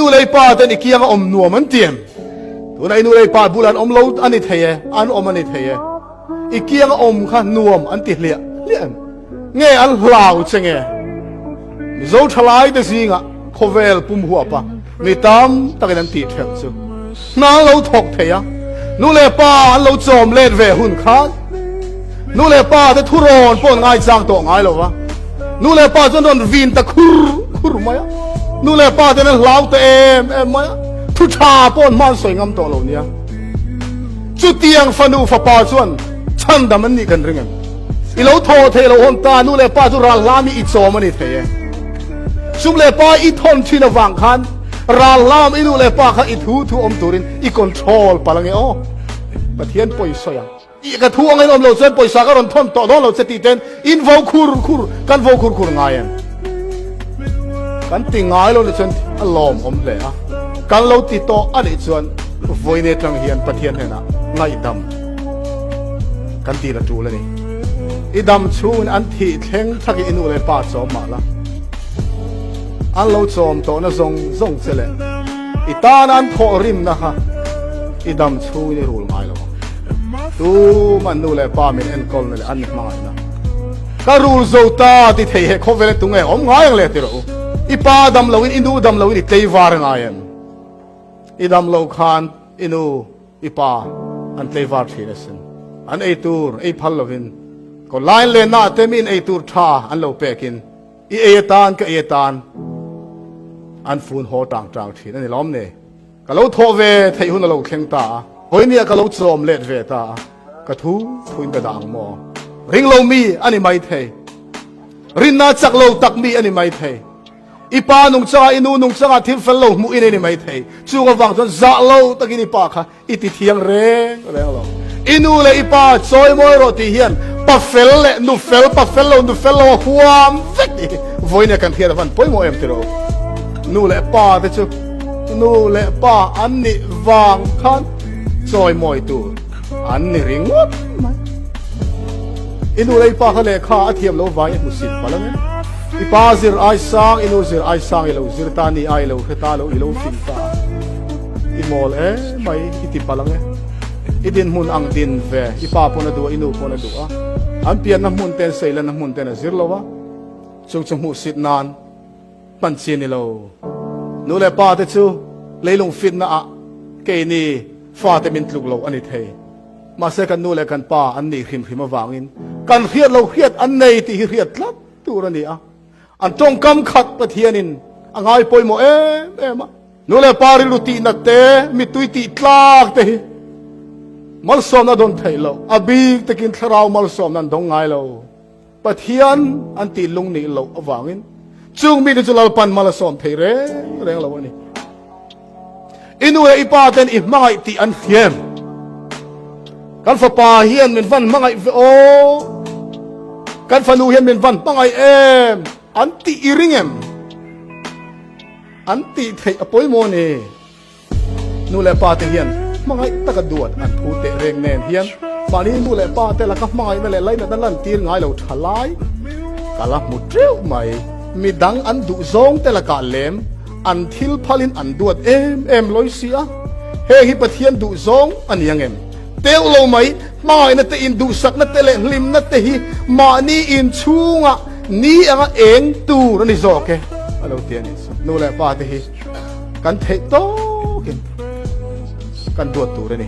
nu leh i pa ten i kianga awm nuam an ti em? Tuna i nu leh i pa bulah an awm lo a ni thei e, an awm a ni thei e. I kianga awm kha nuam an ti hliah hliah em? Nge an hlau che nge? Mizo thalai te zingah khawvel pum huapa mi tam takin an tih ṭhelh chu hna an lo thawk thei a, nu leh pa an lo chawm let ve hun khan nu leh pa te thurawn pawh an ngaichang tawh ngai lo va, nu leh pa chuan rawn vin ta khur khur mai a, nu leh pa ten an hlau ta em em mai a, thu ṭha pawh an hman sawi ngam tawh lo nia. Chutiang fanu fapa chuan chhandam an nih kan ring em? I lo thaw thei lo hawn ta, nu leh pa chu ral hlami i chawm a ni thei e. Sum leh pa i thawn thin avang khan ral hlam i nu leh pa kha i thu thu awm turin i control palh ange aw. Pathian pawi sawi ang. I ka thu angin awm lo chuan pawisa ka rawn thawn tawh dawn lo che tih ten in vo khur khur kan vo khur khur ngai em? Kan ti ngai lo ni chuan a lawm awm hle a. Kan lo ti tawh a nih chuan vawiin atang hian Pathian hnenah ngaihdam kan ti la tul a ni. I dam chhungin an thih thleng thlakin i nu leh pa chawm mah la, an lo chawm tawhna zawng zawng che leh i tana an thawh rimna kha i dam chhungin i rul ngai lo ang. Tuman nu leh pa min enkawlna leh an mi hmangaihna ka rul zo ta ti thei he khawvel e tunge awm ngai ang le ti rawh u. I pa dam loin i nu dam loin i tleivar ngai em? I dam lo khan i nu I pa an tleivar thin asin. An ei tur ei phal lovin ko line leh na te min ei tur tha an lo pekin i ei atan ka ei atan an fun haw tang tang thin ani lawm ni. Ka lo thawh ve theih hun a lo thleng ta a, hawinia ka lo chawm let ve ta a, ka thu thuin ka dah ang maw? Ring lo mi ani mai thei. Rinna chak lo tak mi ani mai thei. I pa nungchangah, i nu nungchangah thil fel lo hmuh in i ni maithei. Chung avang chuan zah lo takin i pa kha i ti thiang reng reng lo. I nu leh i pa chawimawi rawh tih hian pa fel leh nu fel, pa fel lo, nu fel lo a huam vek tih hi vawiin kan hriat avan pawimawh em tiraw? Nu leh pa te chu nu leh pa an nih vang khan chawimawi tur an ni ringawt mai. I nu leh i pa kha lehkha a thiam lo vangin i hmu sim palh ang e. I pa zir ai sang, i nu zir ai sang i lo zir ta ni a, i lo hre ta lo, i lo fing ta a. I mawl emai i ti palh ang e. I dinhmun ang din ve, i pa pawn a duh a, i nu pawn a duh a. An pianna hmun ten seilenna hmun ten a zir lo a, chung chu hmuhsit nan hman chi a ni lo. Nu leh pa te chu leilung fitna ah keini fate min tluk lo a ni thei. Mahse kan nu leh kan pa an nih hrim hrim avangin kan hriat lo hriat an nei tih hi hriat tlat tur a ni a. An tawngkam khat Pathianin a ngai pawimawh em em a. Nu leh pa rilru tihnat te, mittui tih tlak te hi malsawmna dawn theih loh, a bik takin thlarau malsawmna an dawng ngai lo. Pathian an tih lung nih loh avangin chung mite chu Lalpan mal a sawm thei reng reng lo a ni. I nu leh i pa ten i hmangaih tih an hriam. Kan fapa hian min van hmangaih ve aw. Kan fanu hian min van hmangaih em an tih i ring em? An tih theih a pawimawh ni. Nu leh pa te hian hmangaih taka duat an phu teh reng nen hian mahni nu leh pa te laka hmangaihna leh lainatna lantir ngai lo tha lai ka la hmu teuh mai. Midang an duh zawng te lakah lem an thil phalin an duat em em lawi si a, heng hi Pathian duh zawng a ni ang em? Teuh lo mai, hmangaihna te induhsakna te leh hlimna te hi mahni inchhungah ni anga eng tur a ni zawk e a lo ti a ni. Nu leh pa te hi. Kan theih tawkin kan duat tur a ni.